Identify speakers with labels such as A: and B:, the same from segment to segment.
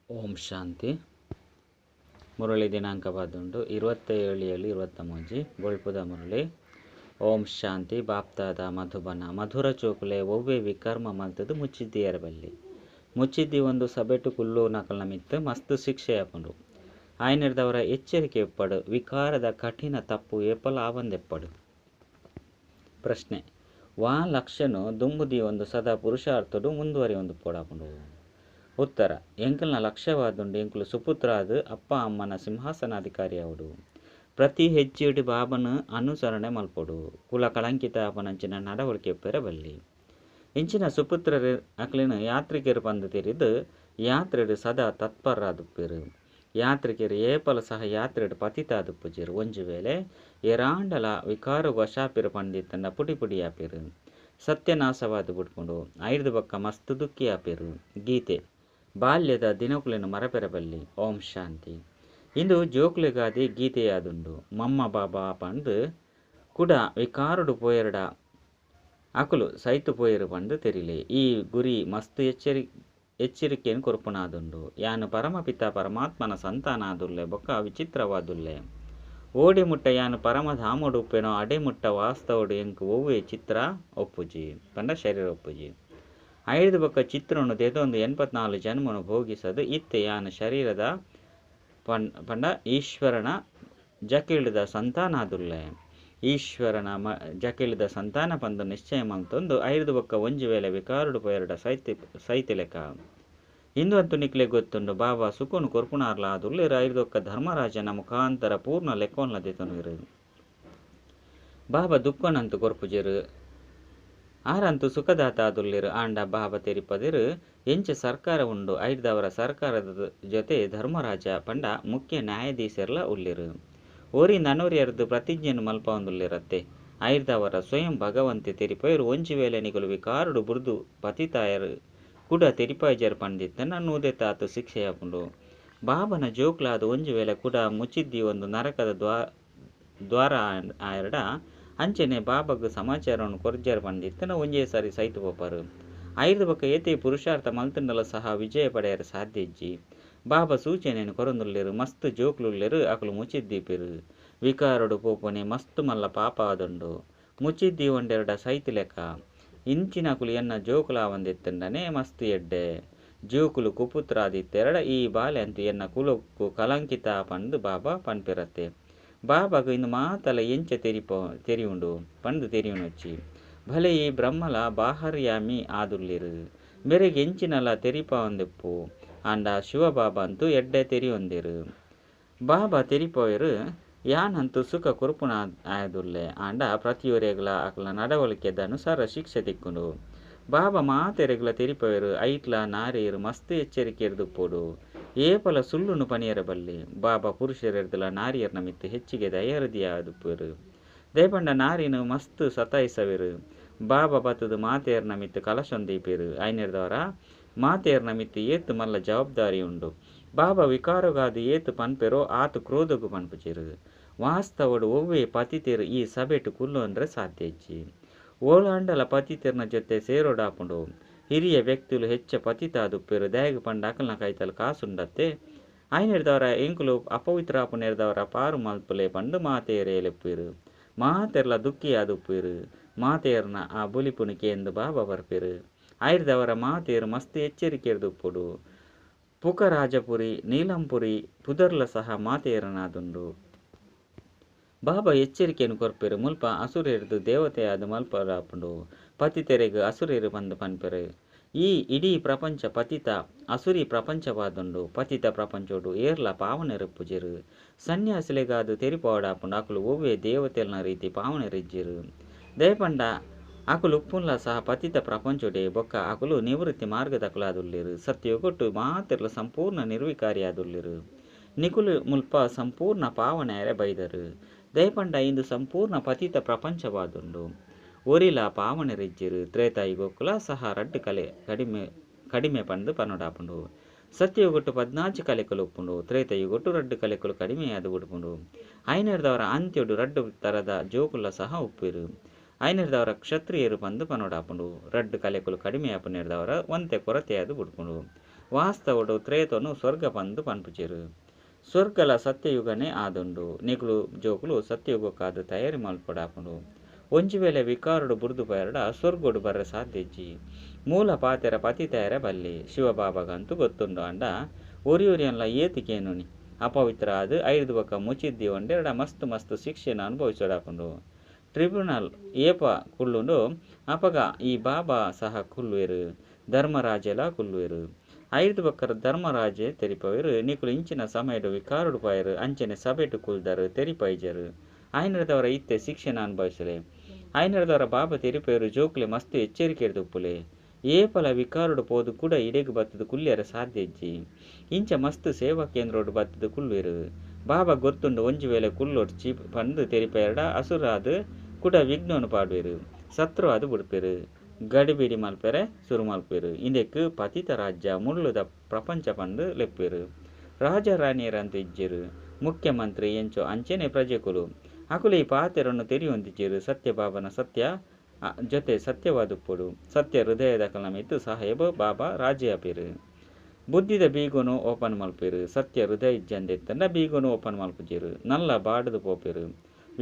A: ಓಂ ಶಾಂತಿ. ಮುರಳಿ ದಿನಾಂಕ ಬಾದುಂಡು 27/7/23 ಬೊಳ್ಪುದ ಮುರಳಿ. ಓಂ ಶಾಂತಿ. ಬಾಪ್ತಾದ ಮಧುಬನ ಮಧುರ ಚೋಕುಲೆ ಒವ್ವೆ ವಿಕರ್ಮ ಮಲ್ತದು ಮುಚ್ಚಿದ್ದೀಯರ ಬಲ್ಲಿ ಮುಚ್ಚಿದ್ದಿ ಒಂದು ಸಬೆಟು ಕುಲ್ಲು ನಕಲ್ನ ಮಿತ್ತು ಮಸ್ತ್ ಶಿಕ್ಷೆ ಆಪುಂಡು. ಆಯ್ನೆರ್ದವರ ಎಚ್ಚರಿಕೆ ಎಪ್ಪಡು ವಿಕಾರದ ಕಠಿಣ ತಪ್ಪು ಏಪಲ ಆವಂದೆಪ್ಪಡು. ಪ್ರಶ್ನೆ: ವಾ ಲಕ್ಷನು ದುಂಬುದಿ ಒಂದು ಸದಾ ಪುರುಷಾರ್ಥಡು ಮುಂದುವರಿ ಒಂದು ಪೋಡಾಪುಂಡು? ಉತ್ತರ: ಎಂಕಲ್ನ ಲಕ್ಷ್ಯವಾದುಂಡು ಎಂಕುಲು ಸುಪುತ್ರಾದ ಅಪ್ಪ ಅಮ್ಮನ ಸಿಂಹಾಸನಾಧಿಕಾರಿ ಆವಡು. ಪ್ರತಿ ಹೆಜ್ಜೆಡು ಬಾಬನ ಅನುಸರಣೆ ಮಲ್ಪೊಡು. ಕುಲ ಕಳಂಕಿತ ಅಪನಂಚಿನ ನಡವಳಿಕೆ ಬಲ್ಲಿ. ಇಂಚಿನ ಸುಪುತ್ರರು ಅಕ್ಲಿನ ಯಾತ್ರಿಕರು ಪಂದು ತೆರಿದು ಯಾತ್ರೆಡು ಸದಾ ತತ್ಪರರಾದುಪ್ಪೆರು. ಯಾತ್ರಿಕರು ಏಪಲ ಸಹ ಯಾತ್ರೆಡು ಪತಿತಾದುಪ್ಪುಜೆರು. ಒಂಜಿ ವೇಳೆ ಏರಾಂಡಲ ವಿಕಾರಗು ವಶಾಪಿರು ಪಂದಿತ್ತಂಡ ಪುಡಿ ಪುಡಿ ಆಪೆರು. ಸತ್ಯನಾಶವಾದ ಬುಡ್ಪುಂಡು. ಐರ್ದು ಬೊಕ್ಕ ಮಸ್ತ್ ದುಃಖಿ ಆಪೆರು. ಗೀತೆ: ಬಾಲ್ಯದ ದಿನಕುಲೆನು ಮರಪೆರಬಲ್ಲಿ. ಓಂ ಶಾಂತಿ. ಇಂದು ಜೋಕ್ಲೆಗಾದಿ ಗೀತೆಯಾದುಂಡು. ಮಮ್ಮ ಬಾಬಾ ಪಂದು ಕುಡ ವಿಕಾರುಡು ಪೋಯೆರಡ ಅಕುಲು ಸೈತು ಪೋಯೆರು ಪಂದು ತೆರಿಲೆ. ಈ ಗುರಿ ಮಸ್ತ್ ಎಚ್ಚರಿಕೆಯನ್ನು ಕೊರ್ಪುನಾದುಂಡು. ಯಾನು ಪರಮಪಿತ ಪರಮಾತ್ಮನ ಸಂತಾನಾದುಲ್ಲೆ ಬೊಕ್ಕ ವಿಚಿತ್ರವಾದುಲ್ಲೆ. ಓಡಿ ಮುಟ್ಟ ಯಾನು ಪರಮಧಾಮೋಡು ಉಪ್ಪೆನೋ ಅಡೆ ಮುಟ್ಟ ವಾಸ್ತವಡು ಎಂಕು ಒವ್ವೆ ಚಿತ್ರ ಒಪ್ಪುಜಿ ಪಂಡ ಶರೀರ ಒಪ್ಪುಜಿ. ಐದು ಬೊಕ್ಕ ಚಿತ್ರನು ದೆದೊಂದು 84 ಜನ್ಮನು ಭೋಗಿಸದು ಇತ್ತೆ ಯಾನು ಶರೀರದ ಪಂಡ ಈಶ್ವರನ ಜಕಿಳಿದ ಸಂತಾನಾದುಲ್ಲೆ. ಈಶ್ವರನ ಜಕಿಳಿದ ಸಂತಾನ ಪಂದು ನಿಶ್ಚಯ ಮಂತೊಂದು ಐದು ಬೊಕ್ಕ ಒಂಜಿ ವೇಳೆ ವಿಕಾರುಡು ಪೋಯೆರಡ ಸೈತಿಲೆಕ. ಇಂದು ಅಂತೂ ನಿಕ್ಲೆ ಗೊತ್ತುಂಡು ಬಾಬಾ ಸುಖನು ಕೊರ್ಪುನಾರ್ಲ ಆದುಲ್ಲೆರ್. ಐರ್ದೊಕ್ಕ ಧರ್ಮರಾಜನ ಮುಖಾಂತರ ಪೂರ್ಣ ಲೆಕ್ಕೋನ್ಲ ದೆತೊನುವೆರು. ಬಾಬಾ ದುಃಖನಂತು ಕೊರ್ಪುಜೆರು. ಆರಂತು ಸುಖದಾತ ಆದುಲ್ಲೆರು. ಆಂಡ ಬಾಬಾ ತೆರಿಪದೆರು ಎಂಚ ಸರ್ಕಾರ ಉಂಡು. ಐರ್ದವರ ಸರ್ಕಾರದ ಜೊತೆ ಧರ್ಮರಾಜ ಪಂಡ ಮುಖ್ಯ ನ್ಯಾಯಾಧೀಶರ್ಲ ಉಲ್ಲೆರು. ಓರಿ ನನೊರಿಯರ್ದು ಪ್ರತಿಜ್ಞೆಯನ್ನು ಮಲ್ಪವಂದುಲ್ಲೆರತ್ತೆ. ಐರ್ದವರ ಸ್ವಯಂ ಭಗವಂತೆ ತೆರಿಪಯರು. ಒಂಜಿ ವೇಳೆ ನಿಕುಲು ವಿಕಾರುಡು ಬುರ್ದು ಪತಿತಾಯರು ಕುಡ ತೆರಿಪಾಯ್ಜರ್ ಪಂಡಿತ್ತನ ನೂದೆ ತಾತು ಶಿಕ್ಷೆಯಾಪುಂಡು. ಬಾಬನ ಜೋಕ್ಲಾದ ಒಂಜಿ ವೇಳೆ ಕುಡ ಮುಚ್ಚಿದ್ದಿ ಒಂದು ನರಕದ ದ್ವಾರ ಆಯರ್ಡ ಅಂಚನೆ ಬಾಬಗ್ ಸಮಾಚಾರವನ್ನು ಕೊರ್ಜರ್ ಪಂಡಿತ್ತನ ಒಂಜೇ ಸಾರಿ ಸೈತು ಪೋಪರು. ಐದು ಬೊಕ್ಕ ಏತೆ ಪುರುಷಾರ್ಥ ಮಲ್ತಂಡಲ ಸಹ ವಿಜಯ ಪಡೆಯರ ಸಾಧ್ಯ ಇಜ್ಜಿ. ಬಾಬಾ ಸೂಚನೆಯನ್ನು ಕೊರೊಂದುಲ್ಲೆರು. ಮಸ್ತ್ ಜೋಕ್ಲುಲ್ಲೆರು. ಅಕುಲು ಮುಚ್ಚಿದ್ದೀಪೆರು. ವಿಕಾರುಡು ಪೋಪನೆ ಮಸ್ತ್ ಮಲ್ಲ ಪಾಪ ಆದುಂಡು. ಮುಚ್ಚಿದ್ದಿ ಒಂಡೆರಡ ಸೈತಿಲೆಕ. ಇಂಚಿನಕುಲು ಎನ್ನ ಜೋಕುಲಾವಂದಿತ್ತಂಡನೆ ಮಸ್ತ್ ಎಡ್ಡೆ. ಜೋಕುಲು ಕುಪುತ್ರಾದಿತ್ತೆರಡ ಈ ಬಾಲೆ ಅಂತೂ ಎನ್ನ ಕುಲಕ್ಕು ಕಲಂಕಿತ ಪಂದು ಬಾಬಾ ಪನ್ಪಿರತ್ತೆ. ಬಾಬಾಗು ಇಂದು ಮಾತಲ ಎಂಚ ತೆರಿಯುಂಡು ಪಂದು ತೆರಿಯುನೊಚ್ಚಿ. ಭಲೆ ಈ ಬ್ರಹ್ಮಲ ಬಾಹರ್ಯಾಮಿ ಆದುಲ್ಲೆರು. ಮೇರೆಗೆ ಎಂಚಿನಲ ತೆರಿಪವಂದೆಪ್ಪು. ಆಂಡ ಶಿವಬಾಬಾ ಅಂತೂ ಎಡ್ಡೆ ತೆರಿಯೊಂದೆರು. ಬಾಬಾ ತೆರಿಪೋಯರು ಯಾನಂತೂ ಸುಖ ಕೊರ್ಪುನ ಆಯದುಲ್ಲೆ. ಆಂಡ ಪ್ರತಿಯೊರೆಗ್ಲ ಅಕ್ಲ ನಡವಳಿಕೆದ ಅನುಸಾರ ಶಿಕ್ಷೆ ತಿಕ್ಕುಂಡು. ಬಾಬಾ ಮಾತೆರೆಗ್ಲ ತೆರಿಪೋಯರು. ಐಟ್ಲ ನಾರಿಯರು ಮಸ್ತ್ ಎಚ್ಚರಿಕೆರ್ದುಪ್ಪೊಡು. ಏಪಲ ಸುಳ್ಳುನು ಪನಿಯರ ಬಲ್ಲಿ. ಬಾಬಾ ಪುರುಷರೆರ್ದಲ ನಾರಿಯರ್ನ ಮಿತ್ತು ಹೆಚ್ಚಿಗೆ ದಯಾರದಿಯಾದುಪ್ಪೆರು. ದಯಪಂಡ ನಾರಿನು ಮಸ್ತ್ ಸತಾಯಿಸವೆರು. ಬಾಬಾ ಬತ್ತದು ಮಾತೆಯರ್ನ ಮಿತ್ತು ಕಲಶೊಂದೀಪೆರು. ಐನೆರ್ದವರ ಮಾತೆಯರ್ನ ಮಿತ್ತು ಏತು ಮಲ್ಲ ಜವಾಬ್ದಾರಿ ಉಂಡು. ಬಾಬಾ ವಿಕಾರಗಾದು ಏತು ಪನ್ಪೆರೋ ಆತು ಕ್ರೋಧಗು ಪನ್ಪುಜೆರು. ವಾಸ್ತವಡು ಒವ್ವೆ ಪತಿತೆರು ಈ ಸಭೆಟು ಕುಲ್ಲು ಅಂದ್ರೆ ಸಾಧ್ಯ ಇಜ್ಜಿ. ಓಲಾಂಡಲ ಪತಿತೆರ್ನ ಜೊತೆ ಸೇರೋಡಾಪುಂಡು. ಹಿರಿಯ ವ್ಯಕ್ತಿಲು ಹೆಚ್ಚ ಪತಿತಾದುಪ್ಪೆರು. ದಯಗು ಪಂಡ ಅಕಲ್ನ ಕೈತಲ್ ಕಾಸುಂಡತ್ತೆ. ಐನೆರ್ದವರ ಎಂಕುಲು ಅಪವಿತ್ರಾಪುನೆರ್ದವರ ಪಾರು ಮಲ್ಪುಲೆ ಪಂಡು ಮಾತೆಯರೇ ಲೆಪ್ಪೆರು. ಮಾತೆರ್ಲ ದುಃಖಿಯಾದುಪ್ಪೆರು. ಮಾತೆಯರ್ನ ಆ ಬುಲಿಪುನಿಕೆ ಎಂದು ಬಾಬಾ ಬರ್ಪೆರು. ಐರ್ದವರ ಮಾತೆಯರು ಮಸ್ತ್ ಎಚ್ಚರಿಕೆರ್ದುಪ್ಪೊಡು. ಪುಕರಾಜಪುರಿ ನೀಲಂಪುರಿ ಪುದರ್ಲ ಸಹ ಮಾತೆಯರನಾದುಂಡು. ಬಾಬಾ ಎಚ್ಚರಿಕೆಯನ್ನು ಕೊರ್ಪೆರು. ಮುಲ್ಪ ಅಸುರೆರ್ದು ದೇವತೆಯಾದ ಮಲ್ಪರಾಪುಂಡು. ಪತಿತೆರೆಗು ಅಸುರೆರು ಪಂದು ಪನ್ಪೆರು. ಈ ಇಡೀ ಪ್ರಪಂಚ ಪತಿತ ಅಸುರಿ ಪ್ರಪಂಚವಾದುಂಡು. ಪತಿತ ಪ್ರಪಂಚೋಡು ಏರ್ಲ ಪಾವನೆರುಪ್ಪುಜೆರು. ಸನ್ಯಾಸಿಲೆಗಾದು ತೆರಿಪೋಡಾಪುಂಡು. ಅಕುಲು ಒವ್ವೆ ದೇವತೆಲ್ನ ರೀತಿ ಪಾವನೆರಿಜ್ಜೆರು. ದಯಪಂಡ ಅಕುಲು ಉಪ್ಪುನ್ಲ ಸಹ ಪತಿತ ಪ್ರಪಂಚೋಡೆ ಬೊಕ್ಕ ಅಕುಲು ನಿವೃತ್ತಿ ಮಾರ್ಗದಕುಲಾದುಲ್ಲೆರು. ಸತ್ಯಗೊಟ್ಟು ಮಾತೆರ್ಲ ಸಂಪೂರ್ಣ ನಿರ್ವಿಕಾರಿಯಾದುಲ್ಲೆರು. ನಿಕುಲು ಮುಲ್ಪ ಸಂಪೂರ್ಣ ಪಾವನೆಯರೆ ಬೈದರು. ದಯಪಂಡ ಇಂದು ಸಂಪೂರ್ಣ ಪತಿತ ಪ್ರಪಂಚವಾದುಂಡು. ಒರಿಲ ಪಾವನೆರಿಜ್ಜೆರು. ತ್ರೇತಾಯುಗೊಕ್ಕುಲ ಸಹ ರಡ್ಡು ಕಲೆ ಕಡಿಮೆ ಕಡಿಮೆ ಪಂದು ಪನ್ನೊಡಾಪುಂಡು. ಸತ್ಯಯುಗೊಟ್ಟು 14 ಕಲೆಕುಲು ಉಪ್ಪುಂಡು. ತ್ರೇತಾಯುಗೊಟ್ಟು ರಡ್ಡು ಕಲೆಕುಲು ಕಡಿಮೆಯಾದ ಉಡುಪುಂಡು. ಐನೆರ್ದವರ ಅಂತ್ಯೊಡು ರಡ್ಡು ತರದ ಜೋಕುಲ ಸಹ ಉಪ್ಪೆರು. ಐನೆರ್ದವರ ಕ್ಷತ್ರಿಯರು ಪಂದು ಪನ್ನೊಡಾಪುಂಡು. ರಡ್ಡು ಕಲೆಕುಲು ಕಡಿಮೆ ಆಪುನೆರ್ದವರ ಒಂತೆ ಕೊರತೆಯಾದ ಬುಡ್ಪುಂಡು. ವಾಸ್ತವೊಡು ತ್ರೇತೊನು ಸ್ವರ್ಗ ಪಂದ್ ಪನ್ಪುಜೆರ್. ಸ್ವರ್ಗಲ ಸತ್ಯಯುಗನೇ ಆದುಂಡು. ನಿಕುಲು ಜೋಕುಲು ಸತ್ಯಯುಗಕ್ಕಾದ್ ತಯಾರಿ ಮಲ್ಪೊಡಾಪುಂಡು. ಒಂಜಿ ವೇಳೆ ವಿಕಾರೊಡು ಬುರ್ದು ಪೋಯರ್ಡ ಸ್ವರ್ಗೊಡು ಬರ್ರೆ ಸಾಧ್ಯ ಇಜ್ಜಿ. ಮೂಲ ಪಾತೆರ ಪತಿತ ಆಯೆರೆ ಬಲ್ಲಿ. ಶಿವಬಾಬಾಗಂತೂ ಗೊತ್ತುಂಡು ಆಂಡ ಒರಿಯೊರಿಯನ್ಲಾ ಏತ್ ಕೇನುನಿ. ಅಪವಿತ್ರ ಆದ್ ಐಡ್ದ್ ಬೊಕ್ಕ ಮುಚ್ಚಿದ್ ದೀವೊಂಡೆರ್ಡ ಮಸ್ತ್ ಮಸ್ತ್ ಶಿಕ್ಷೆನ್ ಅನುಭವಿಸೊಡಾಪುಂಡು. ಟ್ರಿಬ್ಯುನಲ್ ಏಪ ಕುಲ್ಲುಂಡೋ ಅಪಗ ಈ ಬಾಬಾ ಸಹ ಕುಲ್ಲುವೆರ್. ಧರ್ಮರಾಜೆಲಾ ಕುಲ್ಲುವೆರ್. ಐಡ್ದ್ ಬೊಕ್ಕ ಧರ್ಮರಾಜೆ ತೆರಿಪಾವೆರ್ ನಿಕುಲು ಇಂಚಿನ ಸಮಯಡ್ ವಿಕಾರೊಡು ಪೋಯರ್ ಅಂಚನೆ ಸಭೆಟ್ ಕುಲ್ದರ್ ತೆರಿಪಾಯಿಜರ್. ಆಯಿನೆಡ್ದಾವರ ಇತ್ತೆ ಶಿಕ್ಷೆನ್ ಅನುಭವಿಸಲೆ. ಆಯಿನೆಡ್ದಾವರ ಬಾಬಾ ತೆರಿಪಾವೆರ್ ಜೋಕುಲೆ ಮಸ್ತ್ ಎಚ್ಚರಿಕೆಡ್ ಉಪ್ಪುಲೆ. ಏಪಲ ವಿಕಾರೊಡು ಪೋದು ಕುಡ ಇಡೆಗ್ ಬತ್ತ್ದ್ ಕುಲ್ಯರೆ ಸಾಧ್ಯ ಇಜ್ಜಿ. ಇಂಚ ಮಸ್ತ್ ಸೇವಾ ಕೇಂದ್ರೊಡು ಬತ್ತ್ದ್ ಕುಲ್ಲುವೆರ್. ಬಾಬಾಗ್ ಗೊತ್ತುಂಡು ಒಂಜಿ ವೇಳೆ ಕುಲ್ಲೊಡ್ಚಿ ಪಂದ್ ತೆರಿಪಾಯೆರ್ಡ ಅಸುರಾದ್ ಕುಡ ವಿಘ್ನೊನು ಪಾಡುವೆರ್. ಸತ್ರು ಆದ್ ಬುಡ್ಪೆರ್. ಗಡಿಬಿಡಿ ಮಲ್ಪೆರೆ ಸುರು ಮಲ್ಪುವೆರ್. ಇಂದೆಕ್ ಪತಿತ ರಾಜ್ಯ, ಮುಳ್ಳುದ ಪ್ರಪಂಚ ಪಂದ್ ಲೆಪ್ಪುವೆರ್. ರಾಜ ರಾಣಿಯೆರಂತೂ ಇಜ್ಜೆರ್. ಮುಖ್ಯಮಂತ್ರಿ ಎಂಚೋ ಅಂಚನೆ ಪ್ರಜೆಕುಲು. ಅಕುಲು ಈ ಪಾತೆರೊನು ತೆರಿಯೊಂದಿಜ್ಜೆರ್. ಸತ್ಯ ಬಾಬಾನ ಸತ್ಯ ಜೊತೆ ಸತ್ಯವಾದುಪ್ಪೊಡು. ಸತ್ಯ ಹೃದಯದಕಲ್ನ ಮಿತ್ತ್ ಸಾಹೇಬ್ ಬಾಬಾ ರಾಜಿ ಆಪೆರ್. ಬುದ್ಧಿದ ಬೀಗೊನು ಓಪನ್ ಮಲ್ಪುವೆರ್. ಸತ್ಯ ಹೃದಯ ಇಜ್ಜಂದೆ ಇತ್ತ್ಂಡ ಬೀಗೊನು ಓಪನ್ ಮಲ್ಪುಜೆರ್. ನಲ್ಲ ಬಾಡುದು ಪೋಪೆರ್.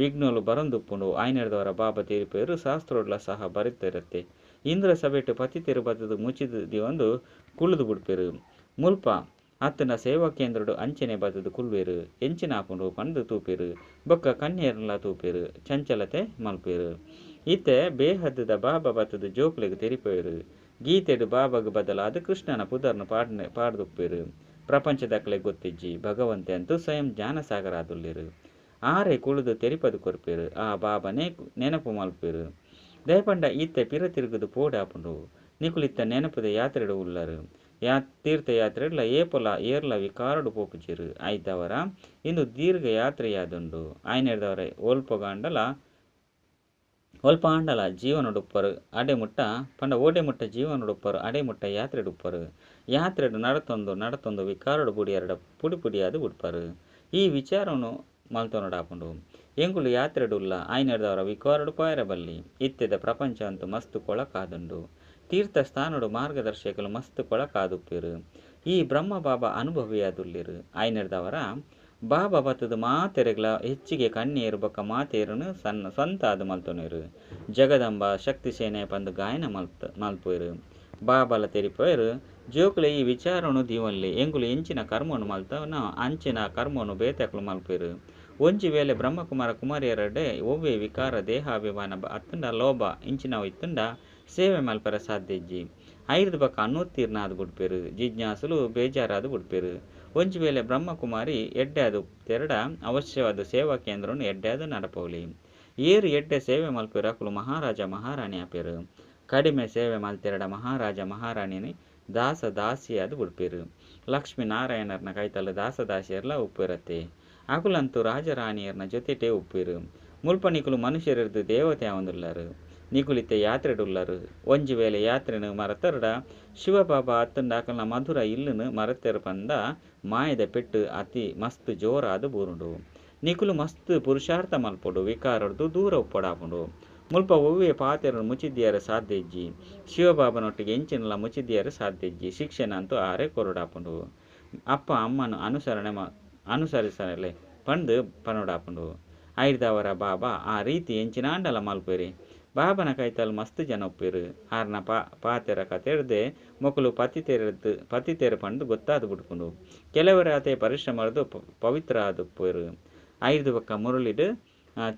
A: ವಿಘ್ನೊಲು ಬರೊಂದುಪ್ಪುಂಡು. ಆಯಿನೆಡ್ದಾವರ ಬಾಬಾ ತೆರಿಪಾವೆರ್ ಶಾಸ್ತ್ರೊಡ್ಲ ಸಹ ಬರೆತೆರತ್ತೆ. ಇಂದ್ರ ಸಭೆಟ್ ಪತಿತೆರ್ ಬತ್ತ್ದ್ ಮುಚ್ಚಿದ್ ದೀವೊಂದು ಕುಲ್ಲುದು ಬುಡ್ಪೆರ್. ಮುಲ್ಪ ಅತ್ತ್ಂಡ ಸೇವಾ ಕೇಂದ್ರೊಡು ಅಂಚನೆ ಬತ್ತ್ದ್ ಕುಲ್ಲುವೆರ್. ಎಂಚಿನ ಆಪುಂಡು ಪಂದ್ ತೂಪೆರ್. ಬೊಕ್ಕ ಕನ್ಯೆರ್ನ್ಲ ತೂಪೆರ್. ಚಂಚಲತೆ ಮಲ್ಪುವೆರ್. ಇತ್ತೆ ಬೇಹದ್ದ ಬಾಬಾ ಬತ್ತ್ದ್ ಜೋಕುಲೆಗ್ ತೆರಿಪಾವೆರ್. ಗೀತೆಡ್ ಬಾಬಾಗ್ ಬದಲಾದ್ ಕೃಷ್ಣನ ಪುದರ್ನ್ ಪಾಡ್ದುಪ್ಪುವೆರ್. ಪ್ರಪಂಚದಕಲೆಗ್ ಗೊತ್ತಿಜ್ಜಿ. ಭಗವಂತೆ ಅಂತೂ ಸ್ವಯಂ ಜ್ಞಾನ ಸಾಗರ ಆದುಲ್ಲೆರ್. ಆರೇ ಕುಲ್ಲುದು ತೆರಿಪಾದ್ ಕೊರ್ಪೆರ್. ಆ ಬಾಬಾನೇ ನೆನಪು ಮಲ್ಪುವೆರ್. ದಾಯೆ ಪಂಡ ಇತ್ತೆ ಪಿರ ತಿರುಗುದು ಪೋಡಾಪುಂಡು. ನಿಕುಲು ಇತ್ತೆ ನೆನಪುದ ಯಾತ್ರೆಡ್ ಉಲ್ಲರ್. ತೀರ್ಥಯಾತ್ರೆಡ್ಲ ಏಪೊಲ ಏರ್ಲ ವಿಕಾರೊಡು ಪೋಪುಜೆರ್. ಐದಾವರ ಇಂದು ದೀರ್ಘ ಯಾತ್ರೆಯಾದುಂಡು. ಆಯಿನೆಡ್ದಾವರ ಒಲ್ಪ ಆಂಡಲ ಜೀವನೊಡುಪ್ಪರು ಅಡೆ ಮುಟ್ಟ ಪಂಡ ಓಡೆ ಮುಟ್ಟ ಜೀವನೊಡುಪ್ಪರು ಅಡೆ ಮುಟ್ಟ ಯಾತ್ರೆಡ್ ಉಪ್ಪರು. ಯಾತ್ರೆಡ್ ನಡತೊಂದು ನಡತೊಂದು ವಿಕಾರೊಡು ಬುಡಿಯರ್ಡ ಪುಡಿ ಪುಡಿಯಾದ್ ಬುಡ್ಪರ್. ಈ ವಿಚಾರೊನು ಮಲ್ತೊನೊಡಾಪುಂಡು. ಎಂಕುಲು ಯಾತ್ರೆಡ್ ಉಲ್ಲ ಆಯಿನೆಡ್ದಾವರ ವಿಕಾರೊಡು ಪೋಯೆರೆ ಬಲ್ಲಿ. ಇತ್ತೆದ ಪ್ರಪಂಚ ಅಂತೂ ಮಸ್ತ್ ಕೊಳಕಾದುಂಡು. ತೀರ್ಥ ಸ್ಥಾನೊಡು ಮಾರ್ಗದರ್ಶಕಲು ಮಸ್ತ್ ಕೊಳಕಾದುಪ್ಪೆರ್. ಈ ಬ್ರಹ್ಮ ಬಾಬಾ ಅನುಭವಿಯಾದುಲ್ಲೆರ್. ಆಯಿನೆಡ್ದಾವರ ಬಾಬಾ ಬತ್ತ್ದ್ ಮಾತೆರೆಗ್ಲಾ ಹೆಚ್ಚಿಗೆ ಕಣ್ಣೀರ್ ಬೊಕ್ಕ ಮಾತೆರ್ನ್ ಸಣ್ಣ ಸ್ವಂತ ಆದ್ ಮಲ್ತೊನುವೆರ್. ಜಗದಂಬ ಶಕ್ತಿ ಸೇನೆ ಪಂದ್ ಗಾಯನ ಮಲ್ಪುವೆರ್. ಬಾಬಾಲ ತೆರಿಪಾವೆರ್ ಜೋಕುಲೆ ಈ ವಿಚಾರೊನು ದೀವೊನ್ಲೆ ಎಂಕುಲು ಎಂಚಿನ ಕರ್ಮೊನು ಮಲ್ತವನ ಅಂಚಿನ ಕರ್ಮೊನು ಬೇತೆಕುಲು ಮಲ್ಪುವೆರ್. ಒಂಜಿ ವೇಳೆ ಬ್ರಹ್ಮಕುಮಾರ ಕುಮಾರಿಯೆರಡೆ ಒವ್ವೇ ವಿಕಾರ ದೇಹಾಭಿಮಾನ ಅತ್ತ್ಂಡ ಲೋಭ ಇಂಚಿನವು ಇತ್ತ್ಂಡ ಸೇವೆ ಮಲ್ಪೆರೆ ಸಾಧ್ಯ ಇಜ್ಜಿ. ಐಡ್ದ್ ಬೊಕ್ಕ ಅನುತ್ತೀರ್ಣ ಆದ್ ಬುಡ್ಪೆರ್. ಜಿಜ್ಞಾಸುಲು ಬೇಜಾರಾದ್ ಬುಡ್ಪೆರ್. ಒಂಜಿ ವೇಳೆ ಬ್ರಹ್ಮಕುಮಾರಿ ಎಡ್ಡೆ ಆದ್ ಉತ್ತೆರ್ಡ ಅವಶ್ಯವಾದ್ ಸೇವಾ ಕೇಂದ್ರೊನು ಎಡ್ಡೆ ಆದ್ ನಡಪವೊಲಿ. ಏರ್ ಎಡ್ಡೆ ಸೇವೆ ಮಲ್ಪುವೆರ್ ಅಕುಲು ಮಹಾರಾಜ ಮಹಾರಾಣಿ ಆಪೆರ್. ಕಡಿಮೆ ಸೇವೆ ಮಲ್ತೆರ್ಡ ಮಹಾರಾಜ ಮಹಾರಾಣಿನಿ ದಾಸ ದಾಸಿಯಾದ್ ಬುಡ್ಪೆರ್. ಲಕ್ಷ್ಮೀ ನಾರಾಯಣೆರ್ನ ಕೈತಲ್ ದಾಸ ದಾಸಿಯೆರ್ಲಾ ಉಪ್ಪುವೆರತ್ತೆ. ಅಕುಲಂತೂ ರಾಜ ರಾಣಿಯೆರ್ನ ಜೊತೆಟೇ ಉಪ್ಪುವೆರ್. ಮುಲ್ಪ ನಿಕುಲು ಮನುಷ್ಯರೆರ್ದ್ ದೇವತೆ ಆವೊಂದುಲ್ಲರ್. ನಿಕುಲು ಇತ್ತೆ ಯಾತ್ರೆಡ್ ಉಲ್ಲರ್. ಒಂಜಿ ವೇಳೆ ಯಾತ್ರೆನ್ ಮರತರ್ಡ ಶಿವಬಾಬಾ ಅತ್ತ್ಂಡ ಅಕಲ್ನ ಮಧುರ ಇಲ್ಲ್ನ್ ಮರತೆರ್ ಪಂಡ ಮಾಯೆದ ಪೆಟ್ಟ್ ಅತಿ ಮಸ್ತ್ ಜೋರಾದ್ ಬೂರುಂಡು. ನಿಕುಲು ಮಸ್ತ್ ಪುರುಷಾರ್ಥ ಮಲ್ಪೊಡು. ವಿಕಾರೊರ್ದು ದೂರ ಉಪ್ಪೊಡಾಪುಂಡು. ಮುಲ್ಪ ಒವ್ವೇ ಪಾತೆರೊನು ಮುಚ್ಚಿದೀಯೆರೆ ಸಾಧ್ಯ ಇಜ್ಜಿ. ಶಿವಬಾಬನೊಟ್ಟಿಗೆ ಎಂಚಿನಲ ಮುಚ್ಚಿದೀಯೆರೆ ಸಾಧ್ಯ ಇಜ್ಜಿ. ಶಿಕ್ಷೆನ್ ಅಂತೂ ಆರೇ ಕೊರೊಡಾಪುಂಡು. ಅಪ್ಪ ಅಮ್ಮನ ಅನುಸರಣೆ ಅನುಸರಿಸಲೆ ಪಂದ್ ಪನೊಡಾಪುಂಡು. ಐಡ್ದಾವರ ಬಾಬಾ ಆ ರೀತಿ ಎಂಚಿನಾಂಡಲ ಮಲ್ಪುವೆರ್. ಬಾಬಾನ ಕೈತಲ್ ಮಸ್ತ್ ಜನ ಉಪ್ಪುವೆರ್. ಆರ್ನ ಪಾತೆರ ಕತೆಡ್ದೇ ಮೊಕುಲು ಪತಿತೆರೆರ್ದ್ ಪತಿತೆರ್ ಪಂದ್ ಗೊತ್ತಾದ್ ಬುಡ್ಪುಂಡು. ಕೆಲವೆರ್ ಆತೇ ಪರಿಶ್ರಮರ್ದ್ ಪವಿತ್ರ ಆದ್ ಉಪ್ಪುವೆರ್. ಐಡ್ದ್ ಬೊಕ್ಕ ಮುರಳಿಡ್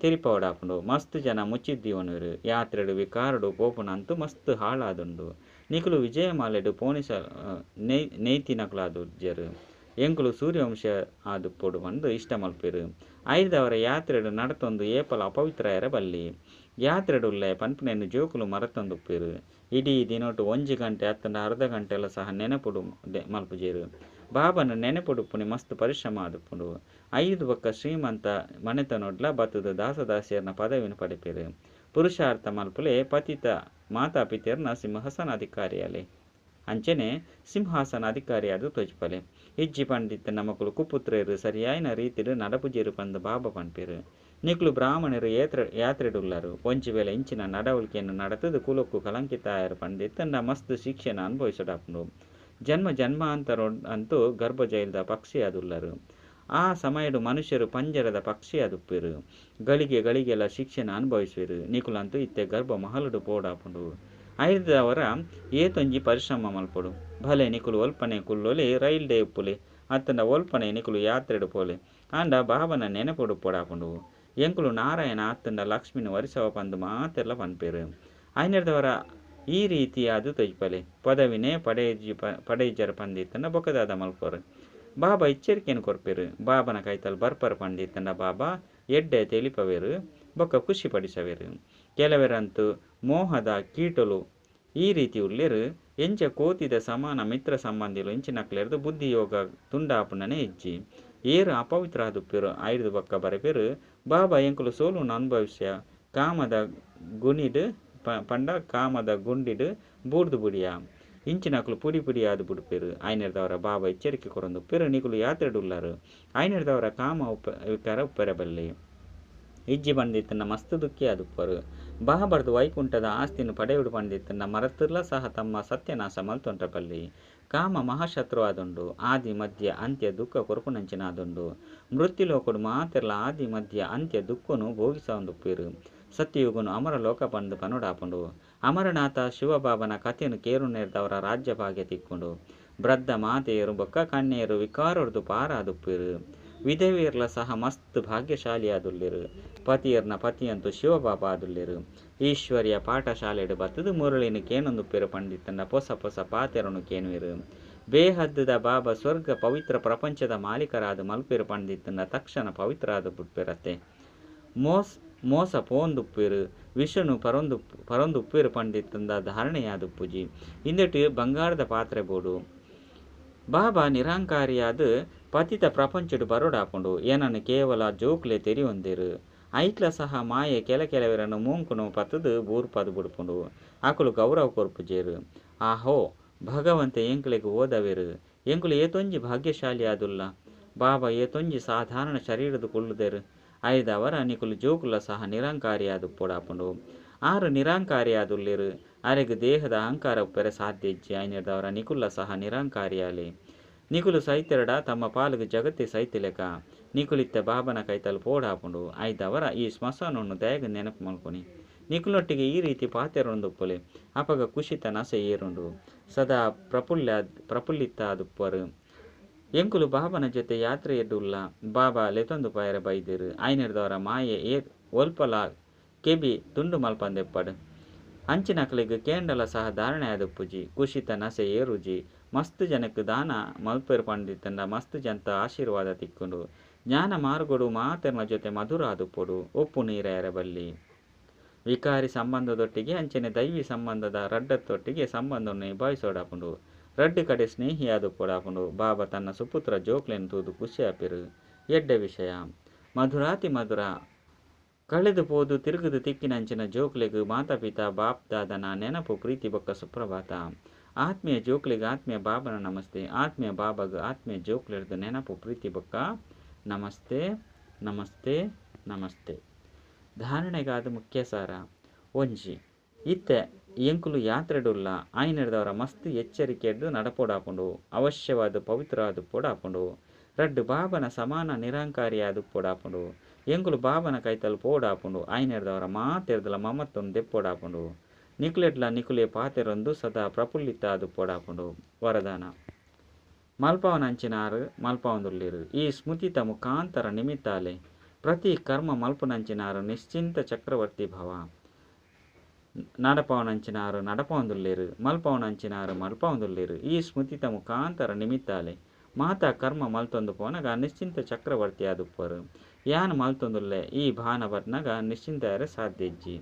A: ತೆರಿಪಾವೊಡಾಪುಂಡು. ಮಸ್ತ್ ಜನ ಮುಚ್ಚಿದ್ ದೀವೊನುವೆರ್. ಯಾತ್ರೆಡ್ ವಿಕಾರೊಡು ಪೋಪುನ ಅಂತೂ ಮಸ್ತ್ ಹಾಳಾದುಂಡು. ನಿಕುಲು ವಿಜಯಮಾಲೆಡ್ ಪೋಣಿಸ ನೇಯ್ತಿನಕುಲಾದುಜ್ಜರ್. ಎಂಕುಲು ಸೂರ್ಯವಂಶ ಆದುಪ್ಪೊಡು ಪಂದ್ ಇಷ್ಟ ಮಲ್ಪುವೆರ್. ಐಡ್ದಾವರ ಯಾತ್ರೆಡ್ ನಡತೊಂದು ಏಪಲ ಅಪವಿತ್ರ ಆಯೆರೆ ಬಲ್ಲಿ. ಯಾತ್ರೆಡ್ ಉಲ್ಲೆ ಪನ್ಪಿನೆನ್ ಜೋಕುಲು ಮರತೊಂದುಪ್ಪುವೆರ್. ಇಡೀ ದಿನೊಟು ಒಂಜಿ ಗಂಟೆ ಅತ್ತ್ಂಡ ಅರ್ಧ ಗಂಟೆಲ ಸಹ ನೆನಪುಡು ಮಲ್ಪುಜೆರ್. ಬಾಬಾನ ನೆನಪುಡುಪ್ಪುನಿ ಮಸ್ತ್ ಪರಿಶ್ರಮ ಆದುಪ್ಪುಂಡು. ಐಡ್ದ್ ಬೊಕ್ಕ ಶ್ರೀಮಂತ ಮನೆತನೊಡ್ಲ ಬತ್ತ್ದ್ ದಾಸ ದಾಸಿಯೆರ್ನ ಪದವಿನ್ ಪಡೆಪೆರ್. ಪುರುಷಾರ್ಥ ಮಲ್ಪುಲೆ ಪತಿತ ಮಾತಾಪಿತೆರ್ನ ಸಿಂಹಾಸನ ಅಧಿಕಾರಿಯಾಲೆ. ಅಂಚನೆ ಸಿಂಹಾಸನ ಅಧಿಕಾರಿಯಾದ್ ತೋಜಿಪಲೆ. ಇಜ್ಜಿ ಪಂದಿತ್ತಿನ ಮೊಕುಲು ಕುಪುತ್ರೆರ್ ಸರಿಯಾಯಿನ ರೀತಿಡ್ ನಡಪುಜೆರ್ ಪಂದ್ ಬಾಬಾ ಪನ್ಪೆರ್. ನಿಕುಲು ಬ್ರಾಹ್ಮಣೆರ್ ಯಾತ್ರೆಡ್ ಉಲ್ಲರ್. ಒಂಜಿ ವೇಳೆ ಇಂಚಿನ ನಡವಳಿಕೆನ್ ನಡತ್ದ್ ಕುಲೊಕ್ಕು ಕಲಂಕಿತ ಆಯೆರ್ ಪಂದಿತ್ತುಂಡ ಮಸ್ತ್ ಶಿಕ್ಷೆನ್ ಅನುಭವಿಸೊಡಾಪುಂಡು. ಜನ್ಮ ಜನ್ಮಾಂತರೊಡ್ ಅಂತು ಗರ್ಭ ಜೈಲ್ದ ಪಕ್ಷಿಯಾದುಲ್ಲರ್. ಆ ಸಮಯಡ್ ಮನುಷ್ಯರು ಪಂಜರದ ಪಕ್ಷಿಯಾದುಪ್ಪೆರ್. ಗಳಿಗೆ ಗಳಿಗೆಲ ಶಿಕ್ಷೆನ್ ಅನುಭವಿಸುವೆರ್. ನಿಕುಲಂತೂ ಇತ್ತೆ ಗರ್ಭ ಮಹಲುಡ್ ಪೋವೊಡಾಪುಂಡು. ಐಡ್ದಾವರ ಏತೊಂಜಿ ಪರಿಶ್ರಮ ಮಲ್ಪೊಡು. ಭಲೆ ನಿಕುಲು ಒಲ್ಪನೆ ಕುಲ್ಲೊಲಿ ರೈಲ್ ಡೇ ಉಪ್ಪುಲೆ ಅತ್ತ್ಂಡ ಒಲ್ಪನೆ ನಿಕುಲು ಯಾತ್ರೆಡ್ ಪೋಲೆ ಆಂಡ ಬಾಬನ ನೆನಪುಡು ಉಪ್ಪೊಡಾಪುಂಡು. ಎಂಕುಲು ನಾರಾಯಣ ಅತ್ತ್ಂಡ ಲಕ್ಷ್ಮಿನ್ ವರಿಸಾವ ಪಂದ್ ಮಾತೆರ್ಲಾ ಪನ್ಪೆರ್. ಐನೆಡ್ದಾವರ ಈ ರೀತಿಯಾದ್ ತೋಜಿಪಾಲೆ. ಪದವಿನೇ ಪಡೆಯಿಜರ್ ಪಂದಿತ್ತ್ಂಡ ಬೊಕ್ಕ ದಾದ ಮಲ್ಪುವರ್. ಬಾಬಾ ಎಚ್ಚರಿಕೆನ್ ಕೊರ್ಪೆರ್. ಬಾಬನ ಕೈತಲ್ ಬರ್ಪರ್ ಪಂದಿತ್ತ್ಂಡ ಬಾಬಾ ಎಡ್ಡೆ ತೆಲಿಪವೆರ್ ಬೊಕ್ಕ ಖುಷಿ ಪಡಿಸವೆರ್. ಕೆಲವೆರಂತೂ ಮೋಹದ ಕೀಟಲು ಈ ರೀತಿ ಉಲ್ಲೆರ್. ಎಂಚ ಕೋತಿದ ಸಮಾನ ಮಿತ್ರ ಸಂಬಂಧಿಲು ಇಂಚಿನಕ್ಲೆರ್ದ್ ಬುದ್ಧಿ ಯೋಗ ತುಂಡಾಪುನನೇ ಇಜ್ಜಿ. ಏರ್ ಅಪವಿತ್ರ ಆದುಪ್ಪೆರ್ ಐಡ್ದ್ ಬೊಕ್ಕ ಬರೆಪೆರ್ ಬಾಬಾ ಎಂಕುಲು ಸೋಲುನು ಅನುಭವಿಸ್ಯ ಕಾಮದ ಗುಣಿಡ್ ಪಂಡ ಕಾಮದ ಗುಂಡಿಡ್ ಬೂರ್ದು ಬುಡಿಯ. ಇಂಚಿನಕುಲು ಪುಡಿ ಪುಡಿ ಆದ್ ಬುಡ್ಪೆರ್. ಐನೆಡ್ದಾವರ ಬಾಬಾ ಎಚ್ಚರಿಕೆ ಕೊರೊಂದುಪ್ಪೆರ್ ನಿಕುಲು ಯಾತ್ರೆಡ್ ಉಲ್ಲರ್. ಐನೆಡ್ದಾವರ ಕಾಮ ಉಪ್ಪ ವಿಕಾರ ಉಪ್ಪೆರೆ ಬಲ್ಲಿ. ಇಜ್ಜಿ ಪಂದಿತ್ತ್ಂಡ ಮಸ್ತ್ ದುಃಖಿ ಆದುಪ್ಪರ್. ಬಾಬಾರ್ದ್ ವೈಕುಂಠದ ಆಸ್ತಿನ್ ಪಡೆಯೊಡು ಪಂದಿತ್ತ್ಂಡ ಮರತುರ್ಲ ಸಹ ತಮ್ಮ ಸತ್ಯನಾಶ ಮಲ್ತೊನ್ರೆ ಬಲ್ಲಿ. ಕಾಮ ಮಹಾಶತ್ರು ಆದುಂಡು. ಆದಿ ಮಧ್ಯ ಅಂತ್ಯ ದುಃಖ ಕೊರ್ಪುನಂಚಿನ ಆದುಂಡು. ಮೃತ್ಯು ಲೋಕಡ್ ಮಾತೆರ್ಲಾ ಆದಿ ಮಧ್ಯ ಅಂತ್ಯ ದುಃಖನ್ ಭೋಗಿಸವೊಂದುಪ್ಪೆರ್. ಸತ್ಯಯುಗನ್ ಅಮರ ಲೋಕ ಪಂದ್ ಪನೊಡಾಪುಂಡು. ಅಮರನಾಥ ಶಿವಬಾಬನ ಕಥೆನ್ ಕೇನುನೆಡ್ದಾವರ ರಾಜ್ಯ ಭಾಗ್ಯ ತಿಕ್ಕುಂಡು. ವೃದ್ಧ ಮಾತೆಯರು ಬೊಕ್ಕ ಕನ್ಯೆಯರು ವಿಕಾರೊರ್ದು ಪಾರಾದುಪ್ಪೆರ್. ವಿಧವೆಯರ್ಲ ಸಹ ಮಸ್ತ್ ಭಾಗ್ಯಶಾಲಿಯಾದುಲ್ಲೆರ್. ಪತಿಯೆರ್ನ ಪತಿಯಂತೂ ಶಿವಬಾಬಾ ಆದುಲ್ಲೆರ್. ಈಶ್ವರ್ಯ ಪಾಠಶಾಲೆಡ್ ಬತ್ತುದು ಮುರಳಿನ್ ಕೇನೊಂದುಪ್ಪೆರ್ ಪಂದಿತ್ತ್ಂಡ ಪೊಸ ಪೊಸ ಪಾತೆರೊನು ಕೇನುವೆರ್. ಬೇಹದ್ದ ಬಾಬಾ ಸ್ವರ್ಗ ಪವಿತ್ರ ಪ್ರಪಂಚದ ಮಾಲೀಕರಾದ್ ಮಲ್ಪುವೆರ್ ಪಂದಿತ್ತ್ಂಡ ತಕ್ಷಣ ಪವಿತ್ರ ಆದ್ ಬುಡ್ಪೆರತ್ತೆ. ಮೋಸ ಪೋವೊಂದುಪ್ಪುವೆರ್. ವಿಷನು ಪರೊಂದು ಉಪ್ಪುವೆರ್ ಪಂದಿತ್ತ್ಂಡ ಧಾರಣೆಯಾದುಪ್ಪುಜಿ. ಇಂದೆಟ್ ಬಂಗಾರದ ಪಾತ್ರೆ ಬೋಡು. ಬಾಬಾ ನಿರಂಕಾರಿಯಾದ್ ಪತಿತ ಪ್ರಪಂಚಡ್ ಬರೊಡಾಪುಂಡು. ಎನನ್ ಕೇವಲ ಜೋಕುಲೇ ತೆರಿಯೊಂದೆರ್. ಐಟ್ಲ ಸಹ ಮಾಯೆ ಕೆಲ ಕೆಲವೆರೆನ್ ಮೂಂಕುನು ಪತ್ತುದು ಬೂರ್ಪಾದ್ ಬುಡ್ಪುಂಡು. ಅಕುಲು ಗೌರವ ಕೊರ್ಪುಜೆರ್. ಆಹೋ! ಭಗವಂತೆ ಎಂಕ್ಲೆಗ್ ಓದಾವೆರ್. ಎಂಕುಲು ಏತೊಂಜಿ ಭಾಗ್ಯಶಾಲಿಯಾದುಲ್ಲ. ಬಾಬಾ ಏತೊಂಜಿ ಸಾಧಾರಣ ಶರೀರದ ಕುಲ್ಲುದೆರ್. ಐಡ್ದಾವರ ನಿಕುಲು ಜೋಕುಲ ಸಹ ನಿರಂಕಾರಿಯಾದುಪ್ಪೊಡಾಪುಂಡು. ಆರ್ ನಿರಂಕಾರಿಯಾದುಲ್ಲೆರ್. ಅರೆಗ್ ದೇಹದ ಅಹಂಕಾರ ಉಪ್ಪೆರೆ ಸಾಧ್ಯ ಇಜ್ಜಿ. ಐನೆಡ್ದಾವರ ನಿಕುಲ್ಲ ಸಹ ನಿರಂಕಾರಿಯಾಲೆ. ನಿಕುಲು ಸೈತೆರ್ಡ ತಮ್ಮ ಪಾಲಿಗೆ ಜಗತ್ತೇ ಸೈತಿಲೆಕ. ನಿಕುಲಿತ್ತೆ ಬಾಬನ ಕೈತಲ್ ಪೋವೊಡಾಪುಂಡು. ಐಡ್ದಾವರ ಈ ಸ್ಮಶಾನೊನು ದಾಯೆಗ್ ನೆನಪು ಮಲ್ಪುನಿ. ನಿಕುಲ್ನೊಟ್ಟಿಗೆ ಈ ರೀತಿ ಪಾತೆರೊಂದುಪ್ಪುಲೆ. ಅಪಗ ಖುಷಿತ ನಶೆ ಏರುಂಡು. ಸದಾ ಪ್ರಫುಲ್ಲಿತ ಆದುಪ್ಪುವರ್. ಎಂಕುಲು ಬಾಬನ ಜೊತೆ ಯಾತ್ರೆಡ್ ಉಲ್ಲ. ಬಾಬಾ ಲೆತೊಂದು ಪೋಯೆರೆ ಬೈದೆರ್. ಐನೆಡ್ದಾವರ ಮಾಯೆ ಒಲ್ಪಲ ಕೆಬಿ ತುಂಡು ಮಲ್ಪಂದೆಪ್ಪಡ್. ಅಂಚಿನಕ್ಲೆಗ್ ಕೇಂಡಲ ಸಹ ಧಾರಣೆ ಆದುಪ್ಪುಜಿ. ಖುಷಿತ ನಶೆ ಏರುಜಿ. ಮಸ್ತ್ ಜನಕ್ ದಾನ ಮಲ್ಪೆರ್ ಪಂದಿತ್ತ್ಂಡ ಮಸ್ತ್ ಜನತ ಆಶೀರ್ವಾದ ತಿಕ್ಕುಂಡು. ಜ್ಞಾನ ಮಾರ್ಗಡು ಮಾತೆರ್ನ ಜೊತೆ ಮಧುರ ಆದುಪ್ಪೊಡು. ಉಪ್ಪು ನೀರಾಯೆರೆ ಬಲ್ಲಿ. ವಿಕಾರಿ ಸಂಬಂಧದೊಟ್ಟಿಗೆ ಅಂಚನೆ ದೈವಿ ಸಂಬಂಧದ ರಡ್ಡತ್ತೊಟ್ಟಿಗೆ ಸಂಬಂಧವನ್ನು ನಿಭಾಯಿಸೊಡಾಪುಂಡು. ರಡ್ಡ್ ಕಡೆ ಸ್ನೇಹಿಯಾದುಪ್ಪೊಡಾಪುಂಡು. ಬಾಬಾ ತನ್ನ ಸುಪುತ್ರ ಜೋಕ್ಲೆನ್ ತೂದು ಖುಷಿ ಆಪೆರ್. ಎಡ್ಡೆ ವಿಷಯ. ಮಧುರಾತಿ ಮಧುರ ಕಳೆದು ಪೋದು ತಿರುಗುದು ತಿಕ್ಕಿನಂಚಿನ ಜೋಕ್ಲೆಗ್ ಮಾತಾ ಪಿತಾ ಬಾಪ್ ದಾದನ ನೆನಪು ಪ್ರೀತಿ ಬೊಕ್ಕ ಸುಪ್ರಭಾತ. ಆತ್ಮೀಯ ಜೋಕ್ಲೆಗ್ ಆತ್ಮೀಯ ಬಾಬನ ನಮಸ್ತೆ. ಆತ್ಮೀಯ ಬಾಬಾಗ್ ಆತ್ಮೀಯ ಜೋಕ್ಲೆರ್ದ್ ನೆನಪು ಪ್ರೀತಿ ಬೊಕ್ಕ ನಮಸ್ತೆ ನಮಸ್ತೆ ನಮಸ್ತೆ. ಧಾರಣೆಗಾದ ಮುಖ್ಯ ಸಾರ. ಒಂಜಿ ಇತ್ತೆ ಎಂಕುಲು ಯಾತ್ರೆಡುಲ್ಲ. ಆಯಿನೆಡ್ದಾವರ ಮಸ್ತ್ ಎಚ್ಚರಿಕೆಡ್ ನಡಪೊಡಾಪುಂಡು. ಅವಶ್ಯವಾದ್ ಪವಿತ್ರ ಆದುಪ್ಪೊಡಾಪುಂಡು. ರಡ್ಡ್ ಬಾಬನ ಸಮಾನ ನಿರಂಕಾರಿಯಾದುಪ್ಪೊಡಾಪುಂಡು. ಎಂಕುಲು ಬಾಬನ ಕೈತಲ್ ಪೋವೊಡಾಪುಂಡು. ಐನೆಡ್ದಾವರ ಮಾತೆರ್ದಲ ಮಮತ್ವನ್ ದೆಪ್ಪೊಡಾಪುಂಡು. ನಿಕುಲೆಡ್ಲ ನಿಕುಲೇ ಪಾತೆರೊಂದು ಸದಾ ಪ್ರಫುಲ್ಲಿತ ಆದುಪ್ಪೊಡಾಪುಂಡು. ವರದಾನ. ಮಲ್ಪವನಂಚಿನಾರ್ ಮಲ್ಪವೊಂದುಲ್ಲೆರ್. ಈ ಸ್ಮೃತಿತ ಮುಖಾಂತರ ನಿಮಿತ್ತಾಲೆ ಪ್ರತಿ ಕರ್ಮ ಮಲ್ಪುನಂಚಿನಾರ್ ನಿಶ್ಚಿಂತ ಚಕ್ರವರ್ತಿ ಭವ. ನಡಪವನಂಚಿನಾರ್ ನಡಪವೊಂದುಲ್ಲೆರ್. ಮಲ್ಪವನಂಚಿನಾರ್ ಮಲ್ಪವೊಂದುಲ್ಲೆರ್. ಈ ಸ್ಮೃತಿತ ಮುಖಾಂತರ ನಿಮಿತ್ತಾಲೆ ಮಾತಾ ಕರ್ಮ ಮಲ್ತೊಂದು ಪೋನಗ ನಿಶ್ಚಿಂತ ಚಕ್ರವರ್ತಿ ಆದುಪ್ಪರ್. ಯಾನ್ ಮಲ್ತೊಂದುಲ್ಲೆ ಈ ಭಾನ ಬನ್ನಗ ನಿಶ್ಚಿಂತ ಆಯೆರೆ ಸಾಧ್ಯ ಇಜ್ಜಿ.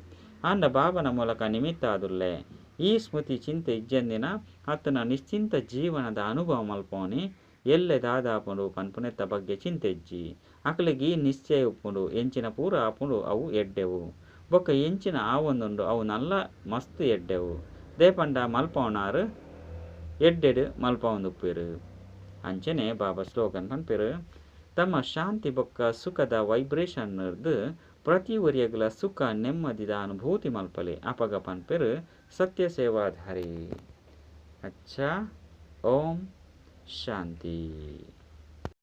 A: ಆಂಡ ಬಾಬನ ಮೂಲಕ ನಿಮಿತ್ತ ಆದುಲ್ಲೆ. ಈ ಸ್ಮೃತಿ ಚಿಂತೆ ಇಜ್ಜಂದಿನ ಅತ್ತನ ನಿಶ್ಚಿಂತ ಜೀವನದ ಅನುಭವ ಮಲ್ಪವನಿ ಎಲ್ಲೆ ದಾದಾಪುಂಡು ಪನ್ಪುನೆತ್ತ ಬಗ್ಗೆ ಚಿಂತೆ ಇಜ್ಜಿ. ಅಕ್ಲೆಗ್ ಈ ನಿಶ್ಚಯ ಉಪ್ಪುಂಡು. ಎಂಚಿನ ಪೂರ ಆಪುಂಡು ಅವು ಎಡ್ಡೆವು. ಬೊಕ್ಕ ಎಂಚಿನ ಆವೊಂದುಂಡು ಅವು ನಲ್ಲ ಮಸ್ತ್ ಎಡ್ಡೆವು. ದೇಪಂಡ ಮಲ್ಪವನಾರ್ ಎಡ್ಡೆಡ್ ಮಲ್ಪವೊಂದುಪ್ಪೆರ್. ಅಂಚನೆ ಬಾಬಾ ಸ್ಲೋಗನ್ ಪನ್ಪೆರ್. ತಮ್ಮ ಶಾಂತಿ ಬೊಕ್ಕ ಸುಖದ ವೈಬ್ರೇಷನ್ ರ್ದ್ ಪ್ರತಿ ಒರಿಯಗ್ಲ ಸುಖ ನೆಮ್ಮದಿದ ಅನುಭೂತಿ ಮಲ್ಪಲೆ. ಅಪಗ ಪನ್ಪೆರ್ ಸತ್ಯ ಸೇವಾಧಾರಿ. ಅಚ್ಚಾ. ಓಂ ಶಾಂತಿ.